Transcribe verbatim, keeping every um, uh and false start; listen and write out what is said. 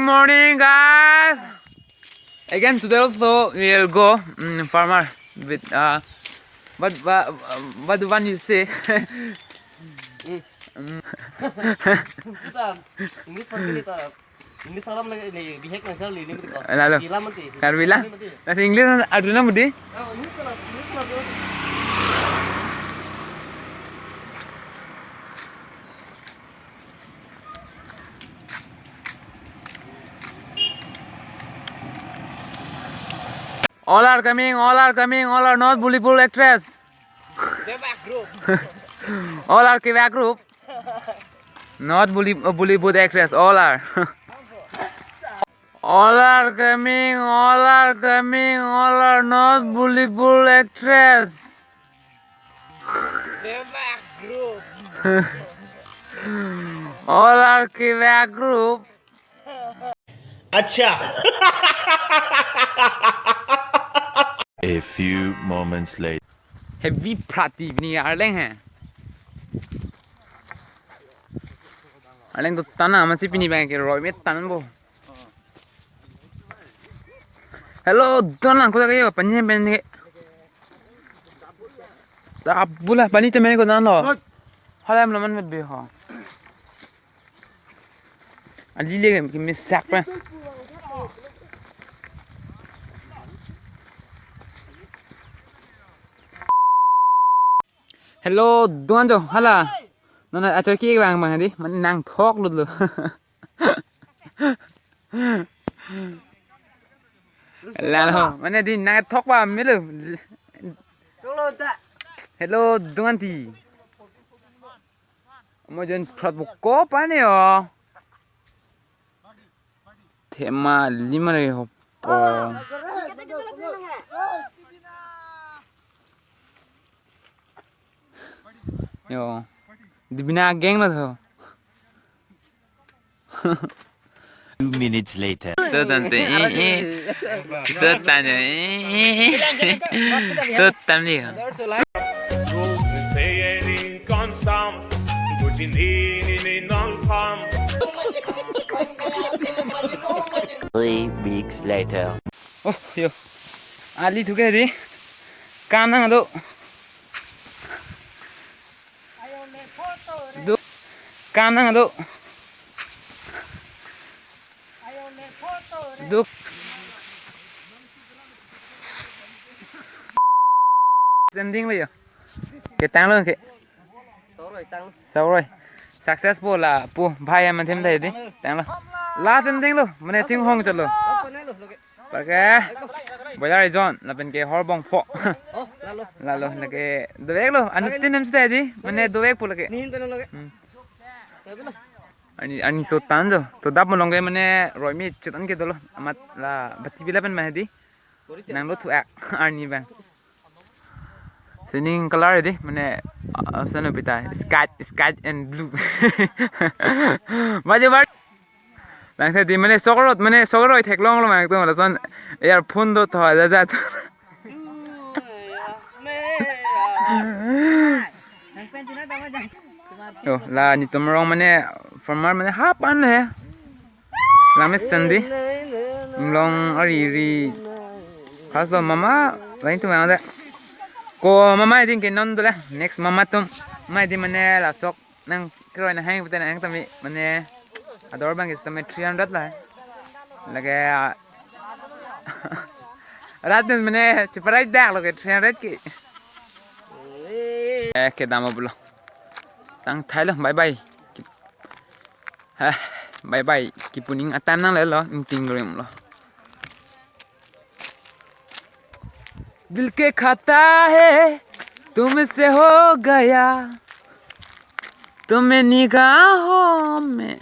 Morning, guys. Again, today also we will go, mm, farmer with, uh, what, what, what do one you say? Mm. English pati ni ta. English alam na ni bihek na jali ni mati ko. Lalo. Bilam mati. Karbi lang. Ni mati. Nasi English aduna mudi. Ah, English alam, English alam. All are coming, all are coming, all are not Bollywood actress. Bebak group. All are Kevak group. Not Bolly-, uh, Bollywood actress, all are. All are coming, all are coming, all are not Bollywood actress. Bebak group. All are Kevak group. Acha. A few moments later. Heavy prati ni arleng he. Arleng to tana masi pini bang ke roi me tanbo. Hello, don lang kuda kayo, pani pani. Tabula pani temen ko dan lo. Hala mlaman met be ho. Ali le ke mesak pa. Hello, don jo, hala. Nona achoki bang bang di, man nangthok lut lo. Lalo, mane di nangthok ba melo. Hello, don ti. Mo jen prat bu ko pa ne o. Thema lima re hopo. Yo. Dibina gang lo tho. Two minutes later. So tante, eh, eh. So tante, eh, eh. So tante. Three weeks later. Oh, yo. Ali thuke di. Kam nang do. Do. Kam nang do. Do. Sending lo yo. Ketang lo ke. Sorry. Successful la pu bhai aman them dai di. Tang lo. La sending lo. Mane thing hong chalo. Pake. Boiler zone lapen ke hor bong pho. Lalo lake dovek lo. Anu tin nem sita di. Mane dovek pu lake. Hmm. Ani, ani so tan jo. To dap molong ke mane roi mi chetan ke dolo. Amat la bati bila pen mah di. Nang lo thu ak arni bang. Sining color di mane, uh, sana pita sky, sky and blue. Baje bar. Lang the di mane sokorot mane sokorot theklong lo mang tu mala son earphone do tho aja ja. Yo, la nitum rong mane farmer mane hap an he. Lame sandi. Mlong ari ri. First lo mama lain tu mang de. Ko mama idin ke non dole. Next mama tum. Mama idin mane la sok nang kroi na hang pute nang tami mane ador bang is tami three hundred la. Lake, ah, rat din mane chiparai dak lo ke three hundred ke. Eh, kedam ablo. Tang thai lo, bye bye. Hah, bye bye. Kipuning atam nang le lo, ingting rim lo. दिल के खाता है तुमसे हो गया, तुम्हें निगाहों में।